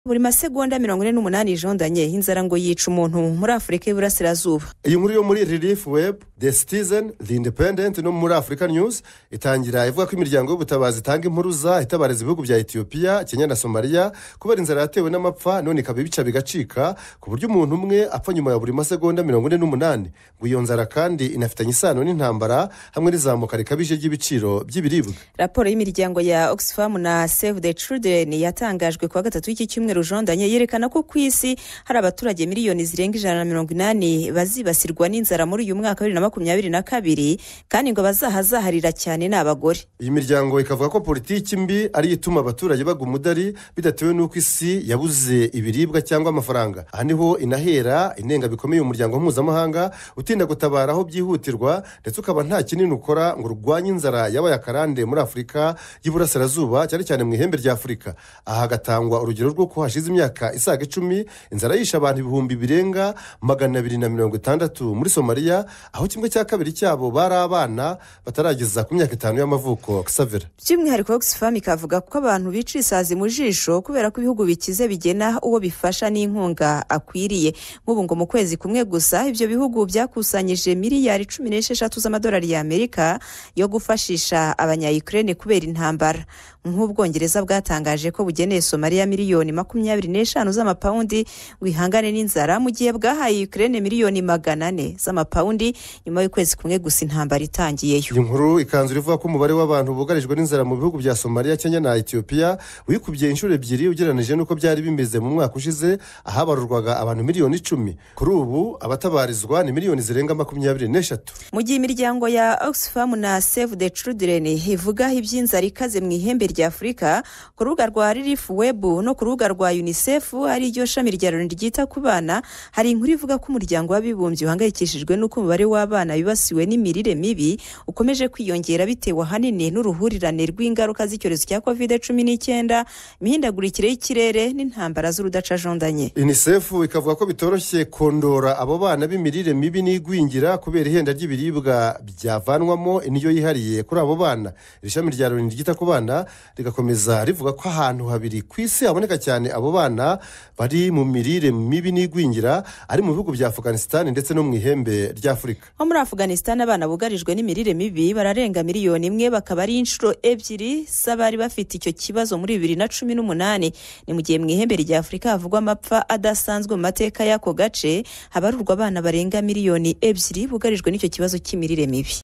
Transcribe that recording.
Buri masegonda 48 jondanye inzara ngo yica umuntu muri Afurika y'Iburasirazuba. Iyi nkuru yo muri Relief Web, The Citizen, The Independent no muri Africa News itangira ivuga ko imiryango y'ubutabazi itanga impuruza itabariza ibihugu bya Etiyopiya, Kenya na Somaliya kubera inzara yatewe n'amapfa, none ikaba ibica bigacika ku buryo umuntu umwe apfa nyuma ya buri masegonda 48. Ngo iyo nzara kandi inafitanye isano n'intambara hamwe n'izamuka rikabije ry'ibiciro by'ibiribwa. Raporo y'imiryango ya Oxfam na Save the Children yatangajwe kuwa gatatu w'iki cyumweru jondanye yerekana ko ku isi hari abaturage miliyoni zirenga 180 bazibasirwa n'inzara muri uyu mwaka wa 2022, kandi ngo abazahazaharira cyane ni abagore. Iyi miryango ikavuga ko politiki mbi ariyo ituma abaturage bagwa umudari bidatewe n'uko isi yabuze ibiribwa cyangwa amafaranga. Aha niho inahera inenga bikomeye umuryango mpuzamahanga utinda gutabara aho byihutirwa, ndetse ukaba nta kinini ukora ngo urwanye inzara yabaye akarande muri Afurika y'Iburasirazuba, cyane cyane mu ihembe rya Afurika. Aha hagatangwa urugero rw'uko hashize imyaka isaga 10 inzara yishe abantu ibihumbi birenga 260 muri Somaliya, aho 1/2 cyabo bari abana batarageza ku myaka 5 y'amavuko. Xavier, by'umwihariko Oxfam ikavuga ko abantu bica isazi mu jisho kubera ko ibihugu bikize bigena uwo bifasha n'inkunga akwiriye. Nk'ubu ngo mu kwezi kumwe gusa ibyo bihugu byakusanyije miliyari 16 z'amadolari y'Amerika yo gufashisha abanya-Ukraine kubera intambara. Nk'Ubwongereza bwatangaje ko bugeneye Somaliya miliyoni 25 z'amapawundi wihangane n'inzara, mu gihe bwahaye Ukraine miliyoni 400 z'amapawundi nyuma y'ukwezi kumwe gusa intambara itangiyeyo. Iyi nkuru ikanzura ivuga ko umubare w'abantu bugarijwe n'inzara mu bihugu bya Somaliya, Kenya na Etiyopiya wikubye inshuro 2 ugereranije n'uko byari bimeze mu mwaka ushize, ahabarurwaga abantu miliyoni 10. Kuri ubu abatabarizwa ni miliyoni zirenga 23. Mu gihe imiryango ya Oxfam na Save the Children ivuga iby'inzara ikaze mu ihembe rya Afurika, ku rubuga rwa Relief Web no ku rubuga rwa UNICEF ari ryo shami rya Loni ryita ku bana, hari inkuru ivuga ko umuryango w'abibumbye uhangayikishijwe n'uko umubare w'abana bibasiwe n'imirire mibi ukomeje kwiyongera bitewe ahanini n'uruhurirane rw'ingaruka z'icyorezo cya COVID-19, imihindagurikire y'ikirere n'intambara z'urudacajondanye. UNICEF ikavuga ko bitoroshye kondora abo bana b'imirire mibi n'igwingira kubera ihenda ry'ibiribwa byavanwamo indyo yihariye kuri abo bana. Iri shami rya Loni ryita ku bana rigakomeza rivuga ko ahantu habiri ku isi haboneka cyane abo bana bari mu mirire mibi n'igwingira ari mu bihugu bya Afghanistan ndetse no mu ihembe rya Afurika. Nko muri Afghanistan abana bugarijwe n'imirire mibi bararenga miliyoni 1, bakaba ari inshuro 2 z'abari bafite icyo kibazo muri 2018. Ni mu gihe mu ihembe rya Afurika havugwa amapfa adasanzwe mu mateka y'ako gace, habarurwa abana barenga miliyoni 2 bugarijwe n'icyo kibazo cy'imirire mibi.